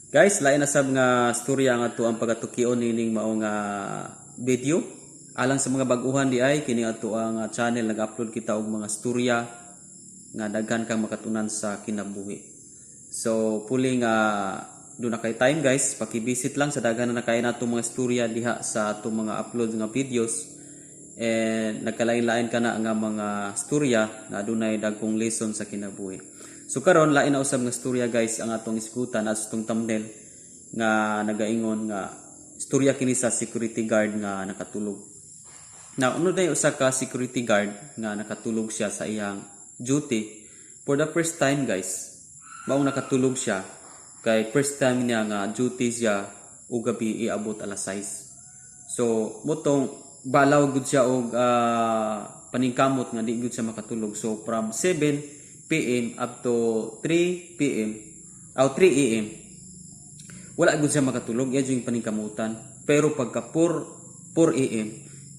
Guys, lain na sab nga storya nga ato ang pagatukion nining mao nga video. Alang sa mga bag-uhan diay, kini ato ang channel, nag-upload kita og mga storya nga daghan kang makatunan sa kinabuhi. So, puli nga duna kay time, guys, paki-visit lang sa daghan na kay nato mga storya diha sa ato mga upload nga videos. And nagkalain-lain kana nga mga storya nga adunay dagkong lesson sa kinabuhi. So karon, lain na usab nga storya, guys, ang atong isgutan as atong thumbnail nga nagaingon nga storya kini sa security guard nga nakatulog. Now, ano na usa ka security guard nga nakatulog siya sa iyang duty for the first time, guys. Maong nakatulog siya kay first time niya nga duty siya ug gabi, iabot alas 6. So, motong balaw gud siya og paningkamot nga di gud siya makatulog. So, from 7 p.m. up to 3 p.m. aw 3 a.m., wala gud siya makatulog, iya yung paningkamutan. Pero pagka 4 4 a.m.,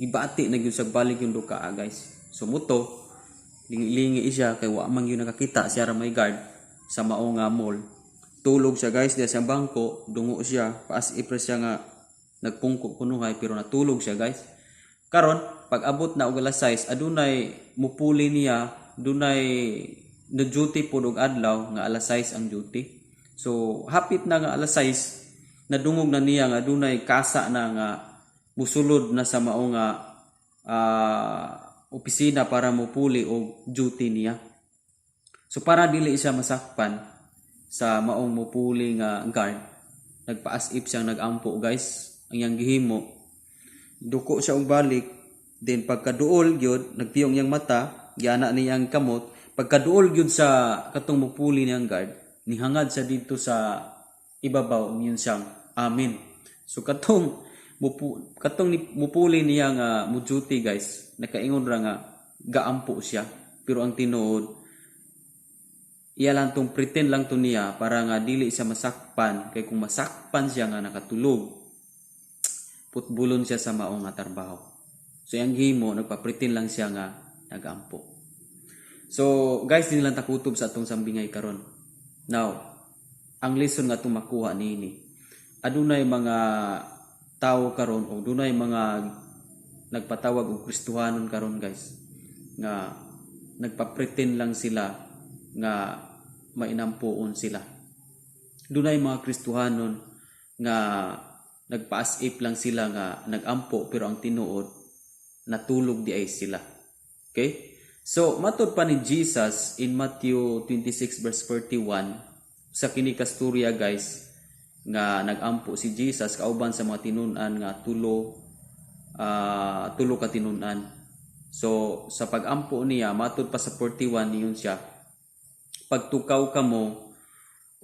ibati na gyud siya, balik yung duka, guys. So muto, lingi-lingi siya kay wa man gyud nakakita, siya ra may guard sa mao nga mall. Tulog siya, guys, diya sa bangko, dungo siya, paas ipre siya nga nagpungko kunuhay, pero natulog siya, guys. Karon, pag abot na og alas 6, adunay mupuli niya, dunay no duty pod og adlaw nga alas 6 ang duty. So hapit na nga alas 6, nadungog na niya nga dunay kasa na nga musulod na sa mao nga opisina para mupuli og duty niya. So para dili siya masakpan sa maong mupuli nga guard, nagpa-as if siyang nagampo, guys. Ang iyang gihimo, duko siya og balik, then pagkaduol gyud, nagpiyong iyang mata, giana niya ang kamot, pagkaduol gyud sa katong mupuli niyang guard, nihangad siya dito sa ibabaw, ingon siyang, "Amen." So katong mupuli niya nga mo duty, guys, nakaingon ra nga gaampo siya, pero ang tinuod, iya lang tong pretend lang to niya para nga dili siya masakpan, kay kung masakpan siya nga nakatulog, putbulon siya sa mao nga trabaho. So ang himo, nagpa-pretend lang siya nga nagampo. So guys, di lang takutob sa atong sambingay karon. Now, ang lesson nga atong makuha niini, adunay mga tao karon o dunay mga nagpatawag og Kristohanon karon, guys, nga nagpa-pretend lang sila nga mainampuon sila. Dunay mga Kristohanon nga nagpa-as if lang sila nga nagampo, pero ang tinuod, natulog di ay sila. Okay? So, matod pa ni Jesus in Matthew 26 verse 41 sa kini kasturya, guys, nga nagampo si Jesus kauban sa mga tinun-an nga tulo ka tinun-an. So, sa pagampo niya, matod pa sa 41, niyon siya, "Pagtukaw kamo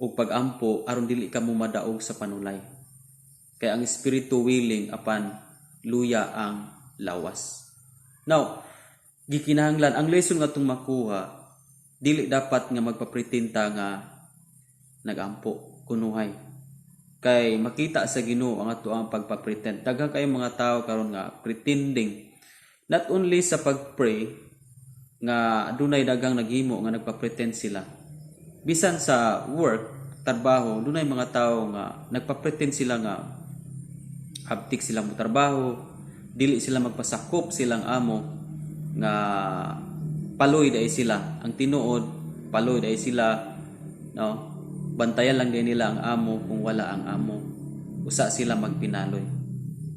ug pagampo aron dili kamo madaog sa panulay. Kay ang espiritu willing apan luya ang lawas." Now, gikinahanglan ang lesson nga atong makuha, dili dapat nga magpapretend ta nga nagampo kunuhay. Kay makita sa Ginoo ang ato ang pagpapretend. Daghan kay mga tao karon nga pretending, not only sa pag-pray nga adunay daghang naghimo nga nagpa-pretend sila. Bisan sa work, trabaho, dunay mga tao nga nagpa-pretend sila nga abtik sila mo trabaho, dili sila magpasakop silang amo nga paloy dai sila. Ang tinuod, paloy dai sila, no? Bantayan lang din nila ang amo. Kung wala ang amo, usa sila magpinaloy.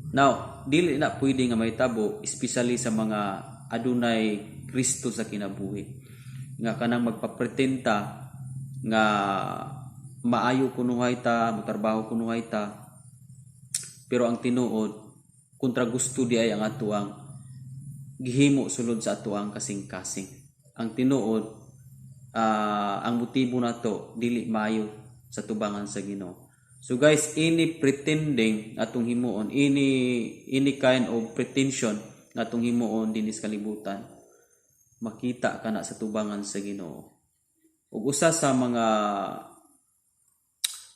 Now, dili na pwede nga mahitabo, especially sa mga adunay Kristo sa kinabuhi. Nga kanang magpapretend ta nga maayo kunuhay ta, motrabaho kunuhay ta, pero ang tinuod, kontra gusto di ay ang atuang gihimo sulod sa atuang kasing-kasing. Ang tinuod, ang motibo nato dili maayo sa tubangan sa Ginoo. So guys, any pretending atong himuon, any kind of pretension nga atong himuon dinhi sa kalibutan, makita kana sa tubangan sa Ginoo. Ug usa sa mga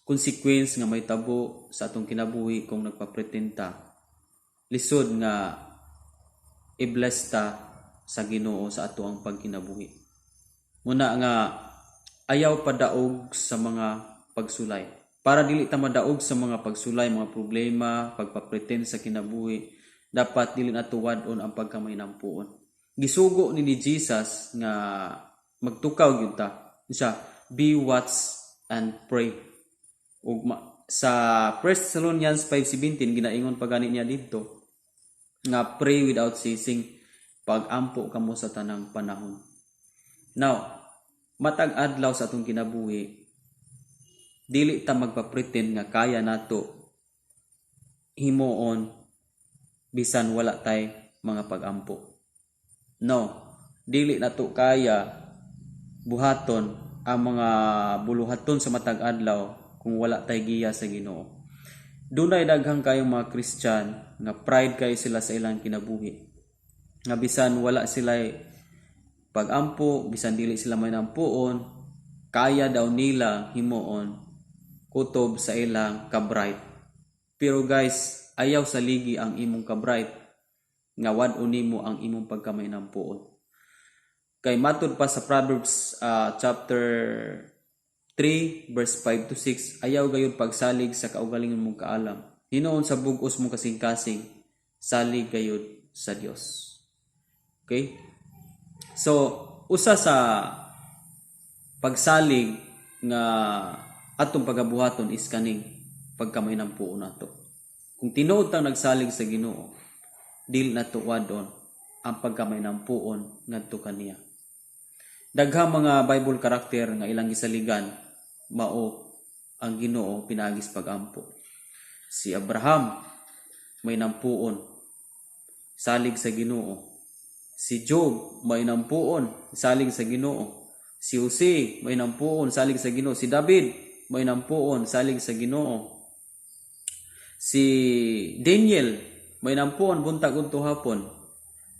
consequence nga mahitabo sa atong kinabuhi kung nagpa-pretend ta, lisod nga i-bless ta sa Ginoo sa ato ang pagkinabuhi. Muna nga ayaw padaog sa mga pagsulay. Para dili ta madaog sa mga pagsulay, mga problema, pagpapretend sa kinabuhi, dapat dili nato wad-on ang pagkamahinampuon. Gisugo ni Jesus nga magtukaw gyud ta. Siya, "Be watch and pray." Ug sa 1 Thessalonians 5:17, ginaingon pa gani niya didto nga "Pray without ceasing," pag-ampo kamo sa tanang panahon. Now, matag adlaw sa atong kinabuhi, dili ta magpa-pretend nga kaya nato himuon bisan wala tay mga pag-ampo. No, dili nato kaya buhaton ang mga buluhaton sa matag adlaw kung wala tay giya sa Ginoo. Dunay daghang kayong mga Christian nga pride kayo sila sa ilang kinabuhi. Nga bisan wala sila pag-ampo, bisan dili sila may nampuon, kaya daw nila himuon kutob sa ilang ka-bright. Pero guys, ayaw saligi ang imong ka-bright nga wad-on nimo ang imong pagkamahinampuon. Kay matud pa sa Proverbs chapter 3 verse 5 to 6, ayaw gayud pagsalig sa kaugalingon mong kaalam. Hinuon sa bug-os mong kasing-kasing, salig gayud sa Dios. Okay? So, usa sa pagsalig nga atong pagabuhaton is kaning pagkamahinampuon nato. Kung tinuod tang nagsalig sa Ginoo, dili nato wad-on ang pagkamahinampuon ngadto kaniya. Daghang mga Bible karakter nga ilang gisaligan mao ang Ginoo pinaagi sa pagampo. Si Abraham may nampuon, salig sa Ginoo. Si Job may nampuon, salig sa Ginoo. Si Jose may nampuon, salig sa Ginoo. Si David may nampuon, salig sa Ginoo. Si Daniel may nampuon buntag udto hapon,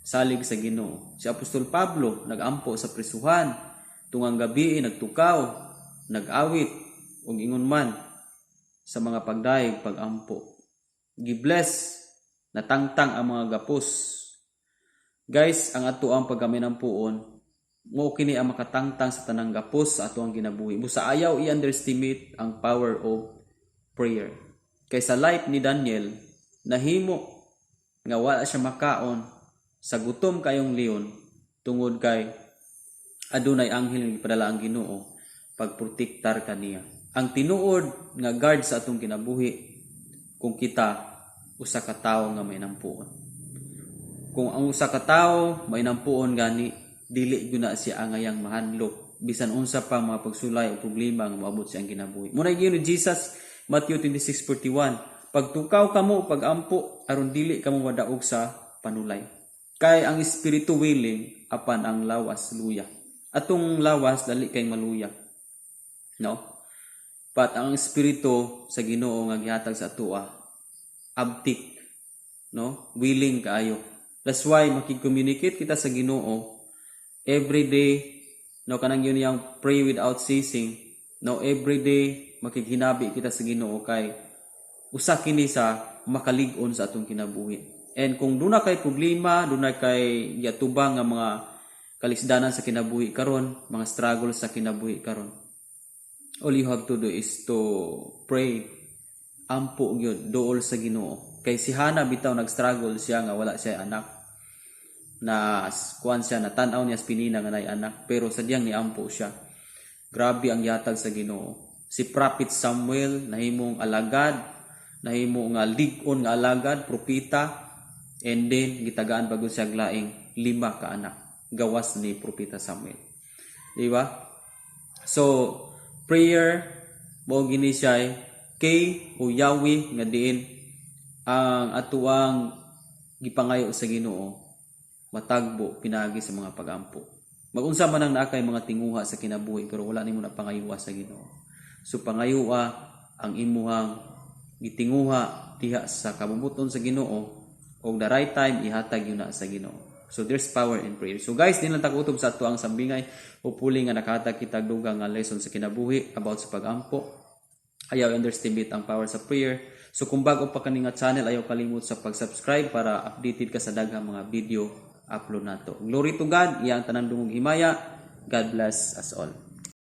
salig sa Ginoo. Si Apostol Pablo nagampo sa prisuhan, tungang gabi nagtukaw, nag-awit ug ingon man sa mga pagdayeg, pagampo. Gibless, natangtang ang mga gapos. Guys, ang ato ang pagkamahinampuon mo kini ang makatangtang sa tanang gapos sa ato ang kinabuhi. Busa ayaw i-underestimate ang power of prayer. Kay sa life ni Daniel, nahimo nga wala siya makaon sa gutom kayong leon tungod kay adunay anghel nga gipadala ang Ginoo pagprotektar kaniya. Ang tinuod nga guard sa atong kinabuhi kung kita usa ka tawo nga may nampuon. Kung ang usa ka tawo may nampuon gani, dili gyud na siya angayang mahadlok bisan unsa pa mga pagsulay o problema nga moabot sa iyang kinabuhi. Muna giingon ni Jesus, Matthew 26:41, "Pagtukaw kamo, pagampo aron dili kamo madaog sa panulay." Kay ang espiritu willing, apan ang lawas luya. Atong lawas dali kay maluya. No? But ang espiritu sa Ginoo nga gihatag sa atoa abtik, no? Willing kaayo. That's why makig-communicate kita sa Ginoo every day, no? Kanang yun yung pray without ceasing, no? Every day makighinabi kita sa Ginoo kay usa kini sa makalig-on sa atong kinabuhi. And kung duna kay problema, duna kay giatubang nga mga kalisdanan sa kinabuhi karon, mga struggle sa kinabuhi karon, all you have to do is to pray, ampo gyud, duol sa Ginoo. Kay si Hana bitaw, nag-struggle siya nga wala siya anak, na kuan siya, natan-aw niya sa Penina nga nay anak, pero sadyang niampo siya, grabe ang yatag sa Ginoo. Si Prophet Samuel nahimong alagad, nahimo nga lig-on nga alagad, propeta, and then gitagaan pagud siya laing lima ka anak gawas ni Propeta Samuel, di ba? So prayer mao gini siya kay o Yahweh nga diin ang atuang gipangayo sa Ginoo matagbo pinagi sa mga pagampo. Magunsa man ang naa kay mga tinguha sa kinabuhi pero wala nimo na pangayuha sa Ginoo. So pangayuha ang imuhang gitinguha diha sa kabubut-on sa Ginoo og the right time ihatag yun na sa Ginoo. So there's power in prayer. So guys, di lang takutob sa ato ang sambingay. Hopefully nga nakahatag kita dugang nga lesson sa kinabuhi about sa pagampo. Ayaw underestimate ang power sa prayer. So kung bago pa kani nga channel, ayaw kalimot sa pag-subscribe para updated ka sa daghang mga video upload nato. Glory to God, iyang tanan dungog himaya. God bless us all.